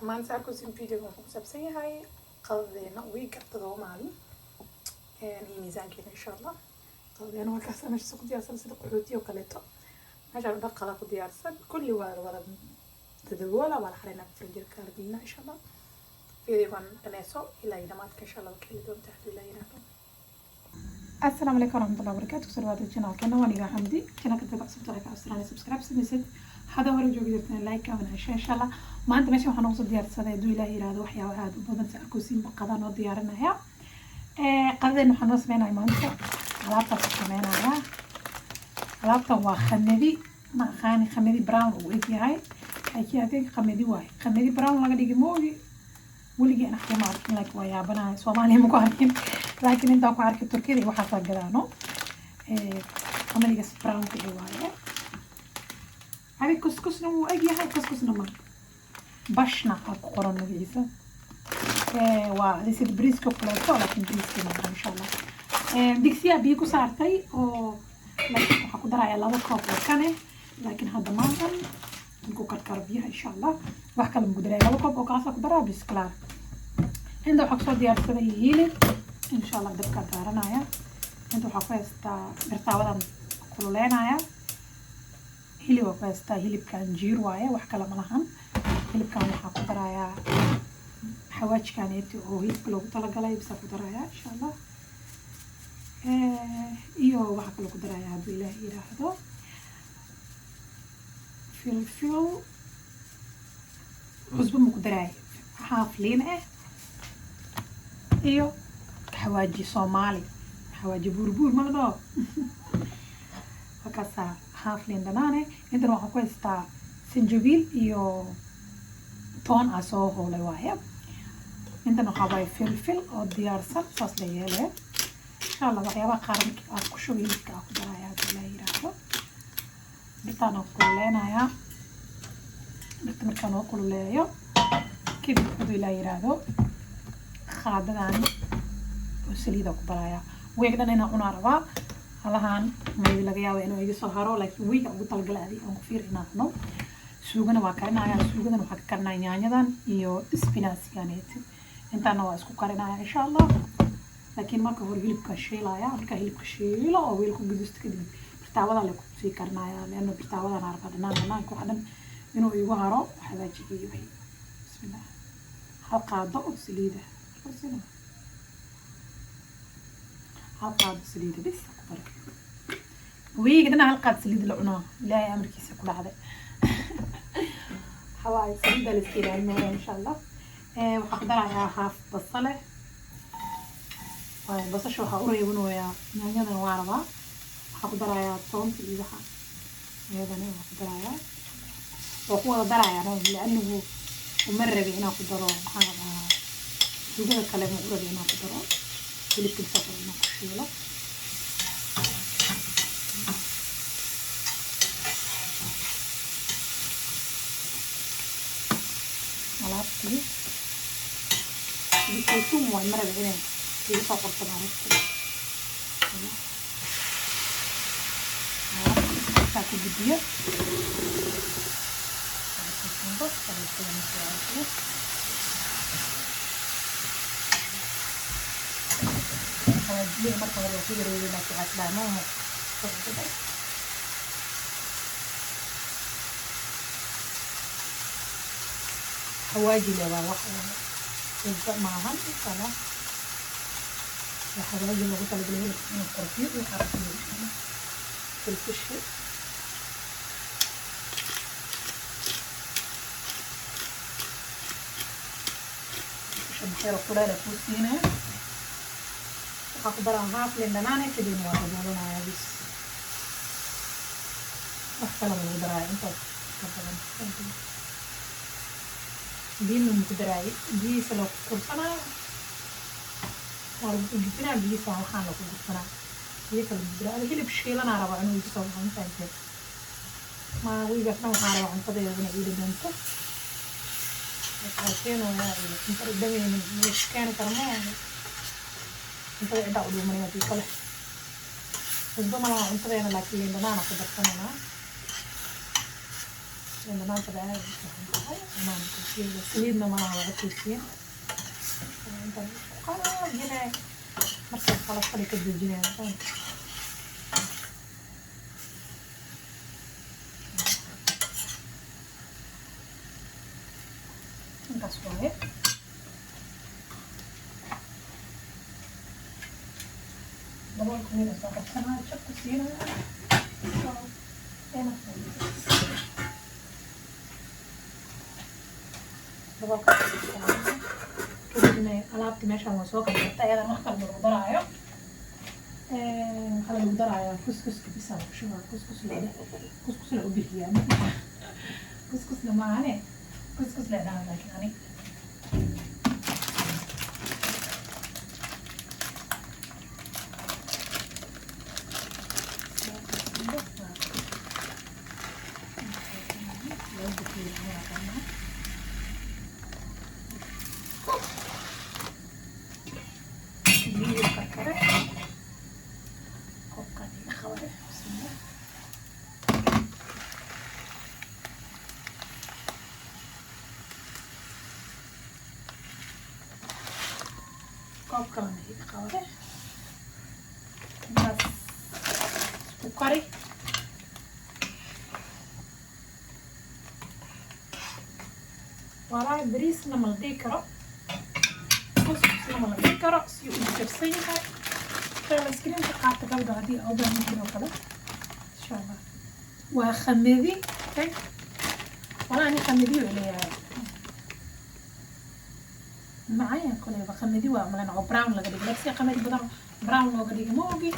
Maanta arkaysin videoga wuxuu ku saabsan yahay qadadeena wiiga 7 maalin iyo miisaankeena, insha Allah. Qadadeena waa kaasa meesha ku diyaarsan, sida qaxooti oo kaleeto. Meeshaan dhan qada ku diyaarsan, kulli waa wada dadaboola, waa la xareynaa, frinjeerka la gelinaa, insha Allah. Videogan dhameyso ilaa iyo dhamaadka, insha Allah, waa ka heli doonta haddii la yiraahdo. Asalaamu calaykum waraxmatullahi wabarakaatu. Kusoo dhawaada channelkeena, waan iga Xamdi. Channelka dadka cusubta waxay ka codsanayaan subscribe samaysid, hada hore joogi jirteen like ama hesha, insha Allah. Maanta meeshan waxaan ugu soo diyaarsaday, hadduu Ilaah yiraahdo, waxyaabo aad u badan. Si arkosiin qadaan noo diyaarinaya. Qadadeen waxaan noo sameynaya maanta alaabtaas sameynaya. Alaabtan waa qamadi, ma aqaani, qamadi brown uu eg yahay, laakiin I think qamadi waaye. Qamadi brown laga dhigay moogi, weligii aan ma arkin, laakiin waa yaabanaya. Soomaaliya ma ku arkin, laakiin intaan ku arkay Turkiyada iyo waxaasaa gadaano. Qamadigas brownka eh waaye. Adi kuskusna wuu eg yahay, kuskusna ma bashna aa ku qoran magaciisa. Waa adi sida bariiska kaleeto, laakiin bariiska maaha, insha Allah. Digsiyaa biyo ku saartay oo laakiin waxaa ku daraya 2 koob oo kane, laakiin hadda maahan, markuu karkaro biyaha, insha Allah. Wax kale maku daraya, 2 koob oo kaasaa ku daraa bisclaar. Inta waxaa kusoo diyaarsaday hilib, insha Allah, dabkaa daaranaya. Inta waxaa ku haystaa birtaawadan kululeynaya. Hilib waa ku haystaa, hilibkan jiir waaye, wax kale ma lahan. Hilibkan waxaa ku darayaa xawaajkaneeti oo hilibka loogu talagalay bisaa ku darayaa, insha Allah. Iyo waxaa kaloo ku darayaa, hadduu Ilaah yiraahdo, filfil, cusbo ma ku daraaya, haaf liin ah iyo xawaaji Soomaali, xawaaji buurbuur ma la dhaho, halkaasaa haaf liin dhanaane. Intana waxaan ku haystaa sanjabiil iyo toon aa soo hoolay waaye. Intan waxaa waaye filfil oo diyaarsan, saas la yeele, insha Allah. Waxyaabaha qaar markii aad ku shubi hilibka aa ku daraya, haddii la yiraahdo. Birtaan aan kululeynayaa. Birta markaan oo kululeeyo kadib, hadduu Ilaa yiraahdo, qaadadan oo saliida ku darayaa. Weeg dhan inaan cunaa rabaa halahan, maybe laga yaaba inuu iga soo haro, laakiin weega ugu talagalay adi aan ku fiir inaan cuno. Suugana waa karinaya. Suugadan waxaa ka karinaya yaanyadan iyo spinachganeet, intaana waa isku karinaya, insha Allah. Laakiin marka hore hilibka shiilaya. Markaa hilibka shiilo oo weelku gudusto kadib, birtaawada le kusii karinaya, leanna birtaawadan arba dhanaan dhanaanka waxa dhan inuu igu haro xawaajigiyo wixii. Bismillah. Hal qaado oo saliida, hal qaado saliida bis ku dara. Weyiga dhana hal qaad saliid la cunaa, Ilaahay amarkiisa ku dhacday. Waxawaaye saliidda la iska ilaalinaya, insha Allah. Waxaa ku darayaa haaf basale waayo, basasha waxaa u reebanayaa, yaanyadana waa rabaa. Waxaa ku darayaa toonta iyo waxa iyadana waa ku darayaa, waa ku wada darayaa, lianahu uma rabi inaan ku daro. Maxaa la dhahaa, suugada kale ma u rabi inaan ku daro, hilibka bisa inaan ku shiilo. Alaabtii saytuun waay, ma rabi inay iga soo qorto maaragta. Saa ku gudiyo. Xawaajiyaha marka hore waa ku yareeyay, laakiin waxaa isdhahay maaha ku dar. Xawaaji le waa wax cusbo maahan, insha Allah. Waa xawaaji loogu talagalay hilibka inuu qurxiyo iyo carfiyo, insha Allah. Filfishi filfisha kuleel kuu siinaya. Waxaa ku daraa haaf liin dhanaane, kadibna waa daboolanaya bis. Wax kale ma lagu daraayo intaas ka badan. Biyana ma ku daraayo, biyihiisa loo kursanaayo, waa lagu gudbinaa biyihiisa, waxaan lagu gudbanaa, biyo kale ma daraayo. Hilib shiilanaa rabaa inuu iga soo baxo intaa ma wiigaasna. Waxaa rabaa cuntadeeda inay ii dhadhanto. Waxaa keenayaa iyo cunto dhadhamaynin meesha keeni kara ma aha. Cuntada ciddaa u dhuumanaya hadii kale. Cusbo ma laha cuntadeena, laakiin liin dhanaana ku darsanaynaa. Liin dhanaanta bay aad u fiican tahay. Amaan ku saliidna malaha, waa arkaysiin. Intaan isku qalajinay, markay qalafali ka dejinaya. Intaas waaye. Daboolka weyna soo qabsanaa, jab ku siinaya. So enough. Daboolka kadibna alaabti meeshaan waa soo karkarta. Ayadan wax kale lagu daraayo, waxaa lagu darayaa kuskuska bisaa lagu shubaa. Kuskus la kuskus la u bixiyaa, kuskusna maahane, kuskus la dhahaa, laakiin ani loo bixiyo ma aqaanaa. Biyo karkare, koobkaan iga qabare. Bismillah. Koob kalena iga qabare. Intaas isku kari. Walaahi bariisna ma la dhihi karo, kuskusna ma la dhihi karo, si uu jabsan yahay. Iskriinka qaata gabdho haddii aa u baahan yihiin oo kale, insha Allah. Waa khamadi. Okay, walaa ani khamadi uu leeyahay macaya koleyba. Qamadi waa malan oo brown laga dhigay, laakiin qamadi badan brown looga dhigay ma ogi.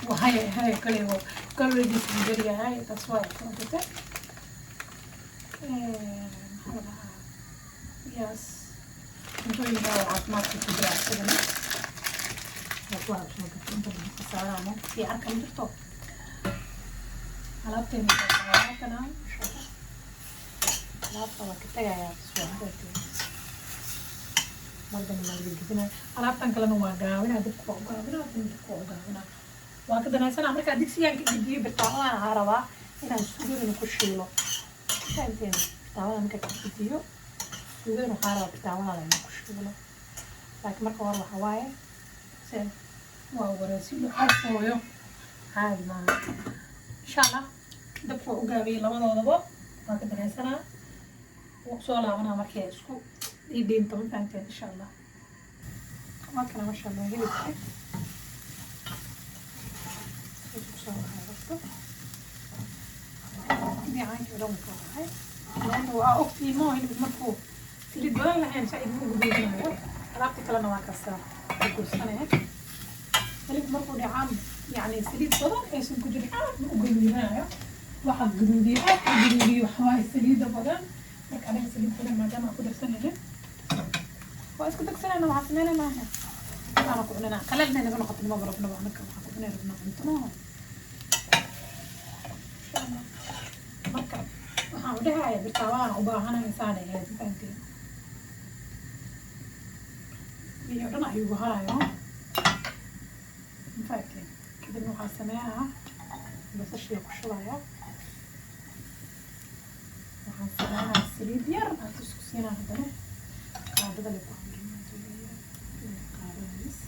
Wahay hay koleyba colorgiis buu yahay. That's why soo gatay. Maxaa la dhahaa? Yes, cuntooyinka oo caafimaadka ku jira isagana. That's why soo gatay. Inta badan khasaaraha sii arkan jirto. Alaabteena kana insha Allah alaabta waa ka tagayaa bas. Waa mardan ma laga gedinaya. Alaabtan kalena waa gaabinaa, dabka waa u gaabinaa, tan dabka waa u gaabinaa, waa ka danaysanaa. Markaa digsigaan ka gediyo, birtaawadaan waxaa rabaa inaan suugadana ku shiilo. Fahamteen? Birtaawada markaa ka gediyo, suugadan waxaa rabaa birtaawadaada inaan ku shiilo, laakiin marka hore waxaa waaye se waa wareesi carfooyo, caadi maaha. Insha Allah dabka waa u gaabiyey labadoodaba, waa ka danaysanaa, wuu soo laabanaa markay isku dhiidhiinto. Ma fahamteen? Insha Allah waa kana, masha Allah. Hilibka isku soo baxay dhinacaankii oo dhan wuu ka baxay, laanna waa ogtii moo hilib markuu saliid badan lahayn saa idin guduudinayo. Alaabta kalena waa kasaa gursanaya. Hilib markuu dhacaan, yacni saliid badan aysan ku jirin, aad u guduudinayo. Waxa guduudiyo, aad u guduudiyo, waxa waaye saliida badan. Marka aniga saliid badan maadaama aan ku darsanaynin, waa isku dagsanayna. Waxaa sameynayna ana ku cunana qaleel inay naga noqoto maba rabnaba. Anaka waxaan ku cunay rabnaa cunto maaha, insha Allah. Marka waxaan u dhahaya birtaawadaan u baahanahay saan ahayd. Ma fahanteen? Biyo dhan ayuu harayo. Ma fahanteen? Kadibna waxaa sameeyaa basashii ku shubaya. Waxaan sameynaa saliid yar aan isku siinaa. Haddana qaadada le ku qaadadays.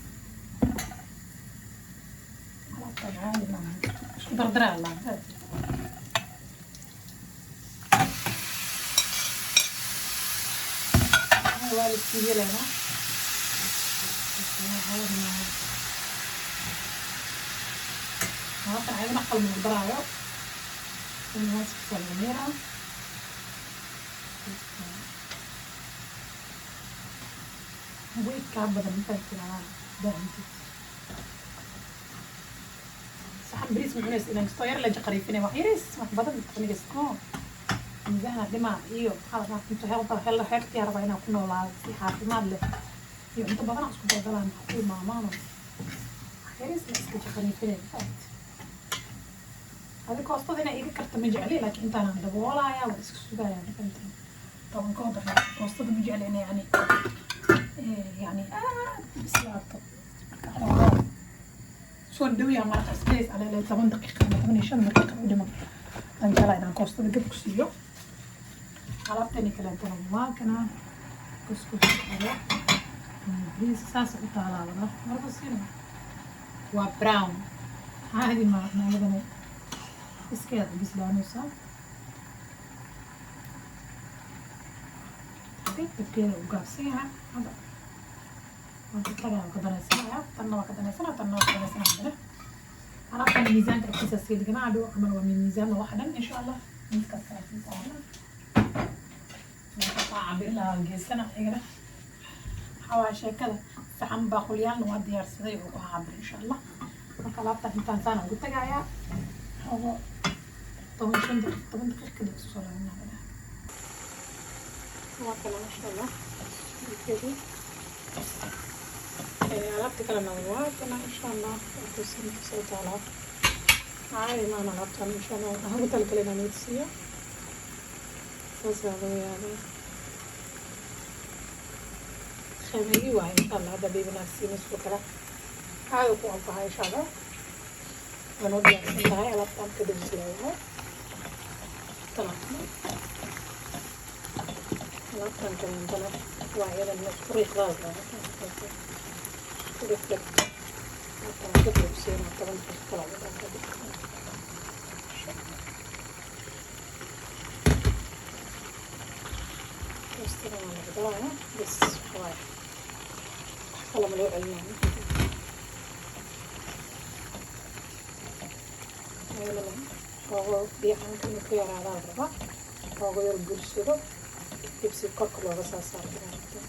Alaabtan caadi maaha, isku dardaraa allah. Fahanteen? Waa la isku yeelaynaa, caadi maaha. Alaabtan ayadana aqal ma daraayo salmeera. Way kaa badan intaad tiraahdaa daahintid saxan bariis ma cunaysa ilan kastoo yar la jaqariifinay, wax yariis, wax badan cunigaysa oo miisaha dhimaa iyo maxaa la dhahaa, cunto healthy rabaa inaan ku noolaado si caafimaad leh iyo cunto badan aan isku daldalaan macquul maamaano. Wax yariis la iska jaqariifinay. Fahamtid adi? Koostada inay iga karta ma jecli, laakiin intaanaan daboolaya, waa iska sugaya. Ma fahamteen? 10-koo daqiiqo. Koostada ma jecli inay yani aad bislaato. Marka xoogaa soo dhawiya maraqa space alele 10 daqiiqa ama 15 daqiiqa u dhiman aan jeclaa inaan koostada gab ku siiyo. Alaabtani kaleetana waa kana kuskus bariis saas u taalaa. Marka sina waa brown, caadi maahan. Ayadana iskeeda u bislaanaysaa, dabkeeda u gaabsan yahay. Hadda waan ka tagaa, waan ka danaysanaya, tanna waa ka danaysanaya, tanna waa ka danaysanaya. Haddana alaabtan miisaanka agtiisa sii dhiganaa, hadhow camal waa miisaanna waxa dhan, insha Allah. Miiskaas kala sii saarana, waa cabiri lahaa geesana. Iyagana waxaa waaye sheekada saxan baaqulyaalna waa diyaarsaday oo ku cabir, insha Allah. Marka alaabtan intaan saan ugu tagayaa, xogo 15 daqiiq, 10 daqiiq kadib isku soo laabanaa. Waa kana, masha Allah, hilibkeedii. Alaabta kalena waa kana, insha Allah. Kusinka soo taalaa, caadi maana alaabtan, insha Allah. Waxaan ugu talagalay inaan idsiiyo, saasaa loo yaabaa. Khamigi waaye, insha Allah. Hadda baby-naasiina sidoo kale aada ku anfaha, insha Allah. Waa noo diyaarsan tahay alaabtan, kadib isleeyahay talaabtan. Alaabtan kaleentana waa iyadana isku riiqdaas, isku riiqdag. Alaabtan dib lagu siinaa 10 daqiiqo kala ugu dhan kadib, insha Allah. Toostada waa lagu darayaa bas, waxa waaye wax kale ma loo celinayo. Iyadana xoogo biyacanka inuu ka yaraadaa la rabaa, xoogo yar bursado kadib si korka looga saa saarto. Maaragta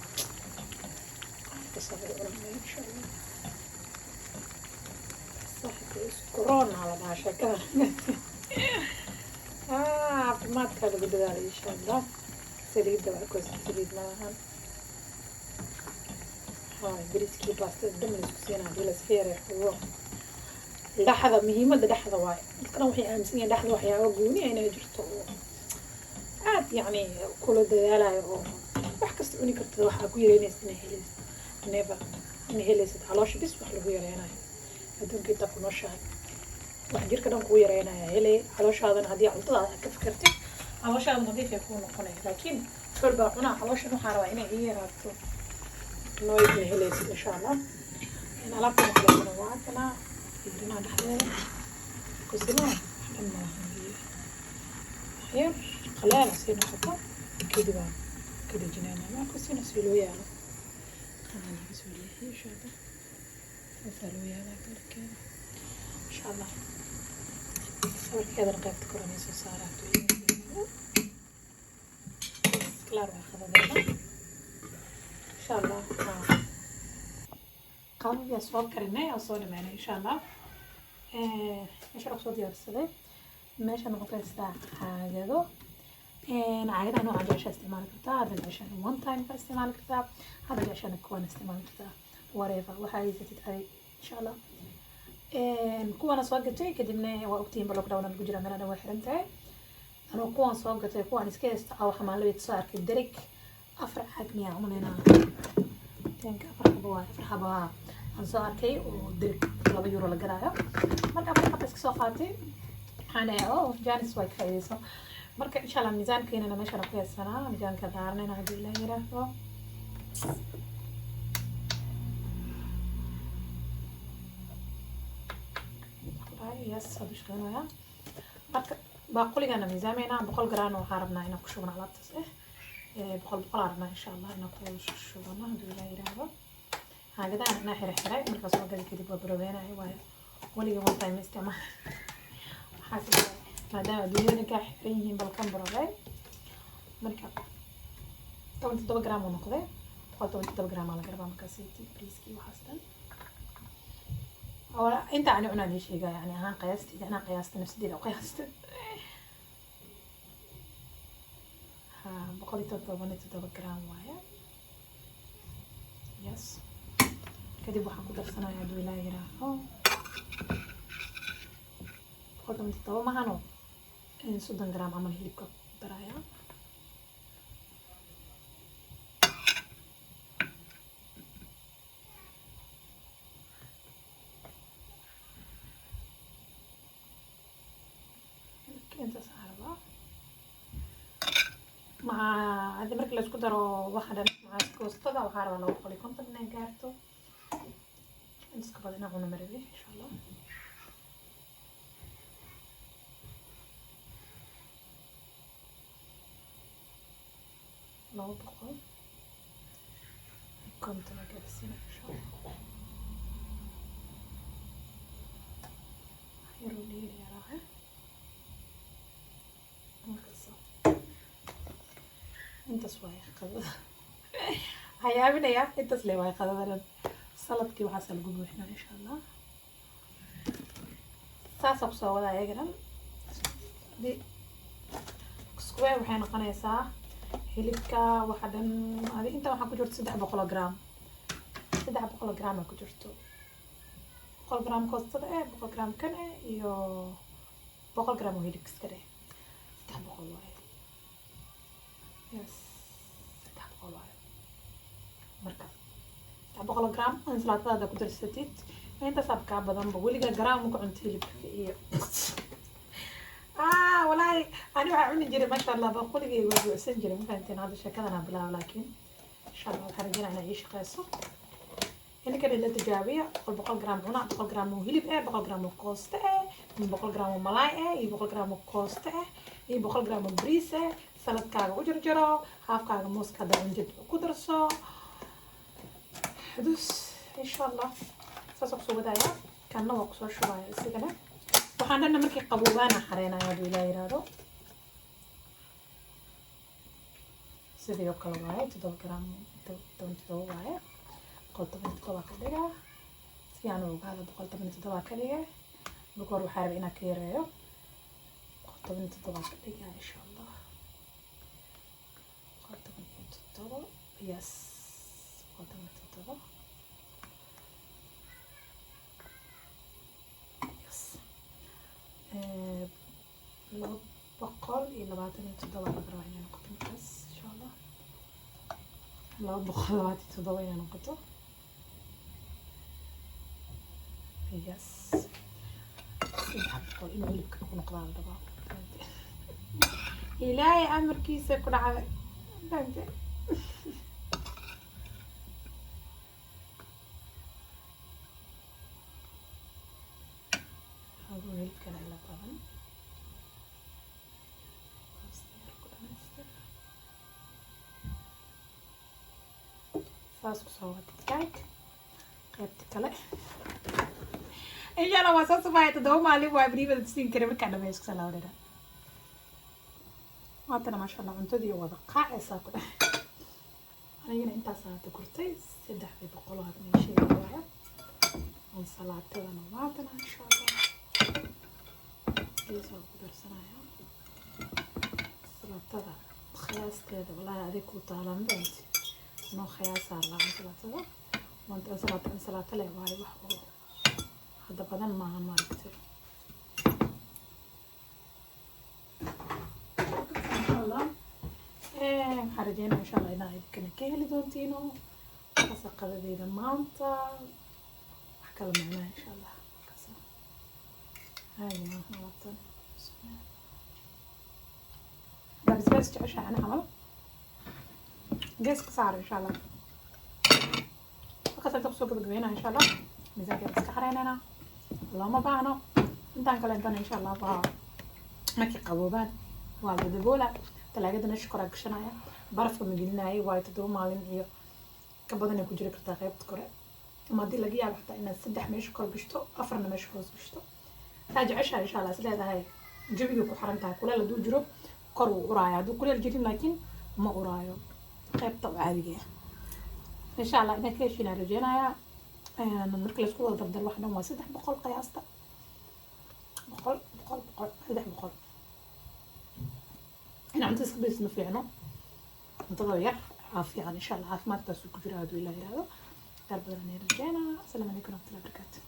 kasoo cunaya, insha Allah. Saaxibka iskuroona la dhahaa sheekada. Caafimaadka lagu dadaalay, insha Allah. Saliidda waa koos, saliid malahan. Waxaa bariiskii baastada dam la isku siinaa hadii la iska yareeyo xugo dhexda. Muhiimadda dhexda waaye. Dadkana waxay aaminsan yihiin dhexda waxyaaba gooni ah inay jirto oo aad yacni kula dadaalayo oo wax kasta cuni kartid, waxaa ku yareynaysa inay helaysid. Never ma helaysid caloosha bis wax lagu yareynayo. Adduunka intaa ku nooshahay wax jirka dhan kuu yareynaya helay. Calooshaadana haddii cuntada aad ka fikirtid, calooshaada nadiif ay kuu noqonaya. Laakiin xol baa cunaa, calooshan waxaa rabaa inay ii yaraato, noyd ma helaysid, insha Allah. Alaabtan kaleetana waa kana, fiirinaa dhexdeeda kusina wax dhan malahan, biyo yar qalaala sii noqoto kadib aan ka dejinayna. Marka sina si loo yaalo anaa naga soo leexiyo, insha Allah. Saasaa loo yaalaa kalarkeeda, insha Allah. Sawirkeedana qaybta koranay soo saaraa. Klaar waa qadadeena, insha Allah. Qadadii soo karinay oo soo dhameynay, insha Allah. Meesha kusoo diyaarsaday, meeshan waxaan ku haystaa caagado. Caagadaha nooca jeceshaa isticmaali kartaa. Hadda jeceshaan one time ka isticmaali kartaa, hadda jeceshaan kuwan isticmaali kartaa, whatever waxaa haysatid adig, insha Allah. Kuwana soo gatay kadibna waa ogtihiin ba lockdown lagu jira, meelaha dhan way xiran tahay. Anuu kuwan soo gatay, kuwan iska haysta. Waxa maalin soo arkay dereg afar caag miyaa umaleynaa, tenka afar xabo waay, afar xabo aan soo arkay oo dereg 2 euro la gadaayo. Marka afar xabo iska soo qaatay, waxaan dhahay, oh, chance way ka faa'iideyso. Marka insha Allah miisaankeenana meeshaan ku haysanaa, miisaanka daaranayna haddii Ilaah yiraahdo. Yes, hadduu shaqeynayaa. Marka baaquligana miisaameynaa, 100 garaam waxaan rabnaa inaan ku shubno alaabtaas 100 100 aan rabnaa, insha Allah, inaan ku shubano hadduu Ilaah yiraahdo. Caagadahan anaa xire xiray markaa soo gadi kadib, waa baroweenaya waayo weliga one time isticmaal. Waxaa is maadaama adduunyadana kaa xiran yihiin, balkan barowey. Marka 17 gram uu noqday, 117 gram aa laga rabaa markaas bariiskii waxaas dhan. Inta ani cunaan ii sheegaa, yani ahaan qiyaastayda, anaa qiyaasta nafsadeeda u qiyaasta. Ha, 177 gram waaye. Yes, kadib waxaan ku darsanaya hadduu Ilaah yiraaho 117 mahano, 30 gram camal hilibka ku daraya. Hilibka intaas aan rabaa. Maca Markii la isku daro waxa dhan macaas koostada, waxaa rabaa 250 inay gaarto. Intaas ka badan inaan cuno ma rabi, insha Allah. 250 aa gaarsiina, insha Allah. Wax yaroo dheeri yaraaha markasta. Intaas waaye qadada. Waxaa yaabinayaa, intaas le waaye qadada dhan. Saladkii waxaasa lagu buuxinaa, insha Allah. Saasaa kusoo wadaa iyaga dhan. Square waxay noqonaysaa hilibka waxa dhan. Adi inta waxaa ku jirto 300 gram, 300 gram aa ku jirto. 100 gram koostada eh, 100 gram kan eh, iyo 100 gram oo hilibka iska dheh. 300 waaye. Yes, 300 waaye. Marka 300 gram ansalaatada ku darsatid, intaasaab kaa badanba. Weligaa gram ku cunto hilibka iyo walaahi ani waxaa cuni jiray, maasha Allah, baquligay waa buuxsan jiray. Ma fahanteen? Hadda sheekadan aan bilaabo, laakiin insha Allah waxaan rajeynaa inay ii shaqeyso. Ininkan ila tijaabiya. 100 100 gram cuna, 100 gram oo hilib eh, 100 gram oo kooste eh, 100 gram oo malaay eh, iyo 100 gram oo kooste eh, iyo 100 gram oo bariis eh. Saladkaaga u jarjaro, haafkaaga mooska haddaa cuntid ku darso dus, insha Allah. Saasoo kusoo wadaaya. Kanna waa kusoo shubaya isigana. Waxaan dhanna markii qaboobaana xareynaya, hadduu Ilaa yiraahdo. Sidii oo kale waaye, 7 gram 17 waaye. 117 ka dhigaa si aan u ogaado. 117 ka dhiga. Marka hore waxaa rabay inaan ka yareeyo. 117 ka dhigaa, insha Allah. 117, yes, 117, yes. 227 laga rabaa inay noqoto markaas, insha Allah. 227 inay noqoto, yes. 300 inuu hilibka ku noqdaa la rabaa. Ilaahay amarkiisa ku dhacday, fahamte? Hagu hilibkana ila badan ku dhamaystir. Saas kusoo wada qaybta kale, insha Allah. Waa soo safaya. 7 maalin waa beriibada siin kara. Markaa dhameeyo isku salaawdhana. Maantana, maasha Allah, cuntadii wada qaacaysaa ku dheh. Anigana intaas hadda gurtay, 300 hadda ii sheegi waaya. Ansalaatadana waatana, insha Allah. Gees waa ku darsanaya salaatada khiyaasteeda. Wallaahi adig ku taalan bent noo khiyaasaa laa ansalaatada. Maanta ansalaata ansalaata leh waayo, wax oo hadda badan maaha, maaragtay, insha Allah. Waxaan rajeynaya, insha Allah, inaa idinkana ka heli doontiino kasa qadadeyda maanta. Wax kala macnaa, insha Allah. Kasa caadi maaha alaabtan. Hadaa basbaas jeceshahay, ani camal, gees ka saar, insha Allah. Markaas inta kusoo gabagabeynaa, insha Allah. Miisaankeeda iska xareynayna, looma baahno intaan kale intana, insha Allah. Waa markay qaboobaan waa la daboola. Talaagada meesha koraa gashanaya, barafka ma gelinaayo, waayo 7 maalin iyo ka badan ay ku jiri kartaa qaybta kore. Ama haddii laga yaabo xataa inaad saddex meesha kor gashto, afarna meesha hoos gashto, taa jeceshahay, insha Allah. Is leedahay jawiga ku xiran tahay. Kuleel hadduu jiro kor wuu uraayo, hadduu kuleel jirin laakiin ma uraayo qaybta oo caadiga ah. Insha Allah inaad ka heshiin aan rajeynayaa. Marka laisku wada dardar wax dhan waa 300 qiyaasta. 100, 100, 100, 300. In cunto iska badiis ma fiicno, cuntada yar aa fiican, insha Allah. Caafimaadkaasuu ku jira, hadduu Ilaah yiraahdo. Qaar badan anay rajeynaa. Asalaamu calaykum waraxmatullahi wabarakaatu.